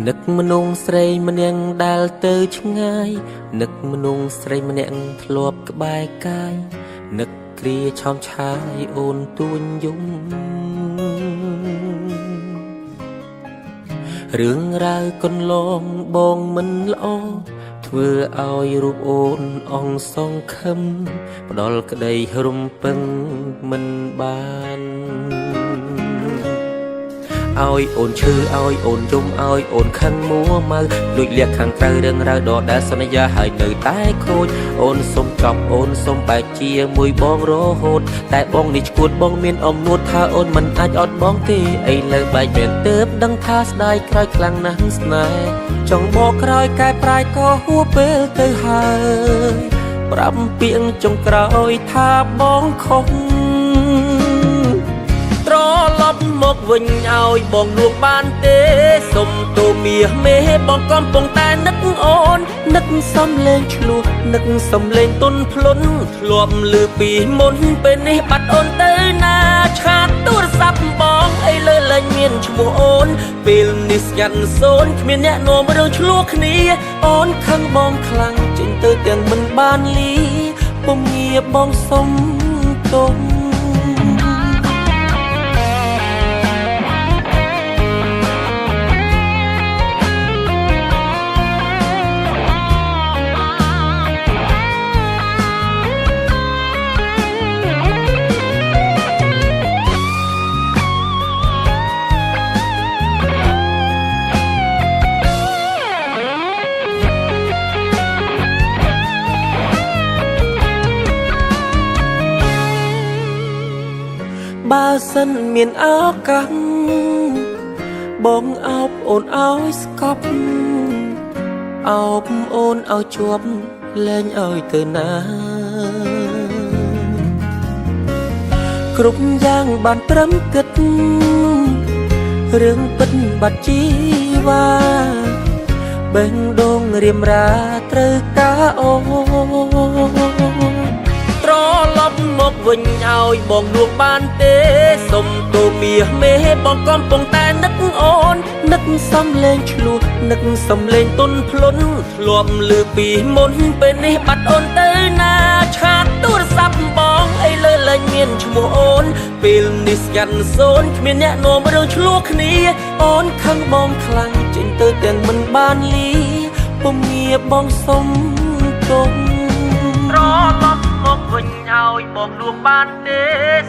នឹកមនុស្សស្រីម្នាក់ដែលទៅឆ្ងាយនឹកមនុស្សស្រីម្នាក់ធ្លាប់ក្បែរកាយនឹកគ្រាឆោមឆាយអូនទួញយំរឿងរ៉ាវកន្លងបងមិនល្អធ្វើឲ្យរូបអូនអងសងខឹមផ្ដល់ក្តីរំពឹងមិនបាន ឲ្យអូនឈឺឲ្យអូនយំឲ្យអូនខឹងមួម៉ៅលួចលាក់ខាងក្រៅរឿងរ៉ាវដដែលសន្យាហើយនៅតែខូចអូនសុំចប់អូនសុំបែកជាមួយបងរហូតតែបងនេះឈួតបងមានអំនួតថាអូនមិនអាចអត់បងទេឥឡូវបែកមែនទើបដឹងថាស្ដាយក្រោយខ្លាំងណាស់ស្នេហ៍ចង់បកក្រោយកែប្រែក៏ហួពេលទៅហើយប្រាប់ពាក្យចុងក្រោយថាបងខុស ត្រឡប់មកវិញឲ្យបងលួងបានទេសុំទោមាសមេបងកំពុងតែនឹកអូននឹកសំលេងឆ្លោះនឹកសំលេងទុនភ្លុនធ្លាប់លឺពីមុនពេលនេះបាត់អូនទៅណាឆាតទូរស័ព្ទបងអីលើលែងមានឈ្មោះអូនពេលនេះស្ងាត់សូន្យគ្មានអ្នកនាំរឿងឆ្លោះគ្នាអូនខឹងបងខ្លាំងចេញទៅទាំងមិនបានលីពុំងាបងសុំទោស បើសិនមានឱកាសបងអោបអូនឲ្យស្កប់អោបអូនឲ្យជាប់លែងឲ្យទៅណាគ្រប់យ៉ាងបានត្រឹមគិតរឿងពិតបាត់ជីវ៉ាបេះដូងរៀមរាត្រូវការអូន ត្រឡប់មកវិញឲ្យបងលួងបានទេសុំទោមាសមេបងកំពុងតែនឹកអូននឹកសំលេងឆ្លោះនឹកសំលេងទុនភ្លុនធ្លាប់លឺពីមុនពេលនេះបាត់អូនទៅណាឆាតទូរស័ព្ទបងអីលើលែងមានឈ្មោះអូនពេលនេះស្ងាត់សូន្យគ្មានអ្នកនាំរឿងឆ្លោះគ្នាអូនខឹងបងខ្លាំងចេញទៅទាំងមិនបានលីពុំងាបងសុំទោស ត្រឡប់មកវិញឲ្យបងលួងបានទេ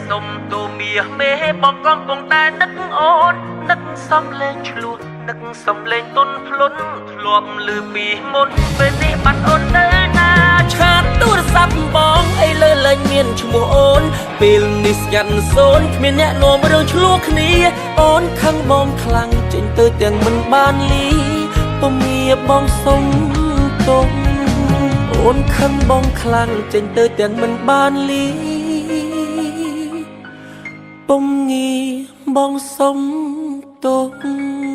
សុំទោមាសមេបងកំពុងតែនឹកអូននឹកសំលេងឆ្លោះនឹកសំលេងទុនភ្លុនធ្លាប់លឺពីមុនពេលនេះបាត់អូនទៅណាឆាតទូរស័ព្ទបងអីលើលែងមានឈ្មោះអូនពេលនេះស្ងាត់សូន្យគ្មានអ្នកនាំរឿងឆ្លោះគ្នាអូនខឹងបងខ្លាំងចេញទៅទាំងមិនបានលីពុំងាបងសុំទោស អូនខឹងបងខ្លាំងចេញទៅទាំងមិនបានលីពុំងាបងសុំទោស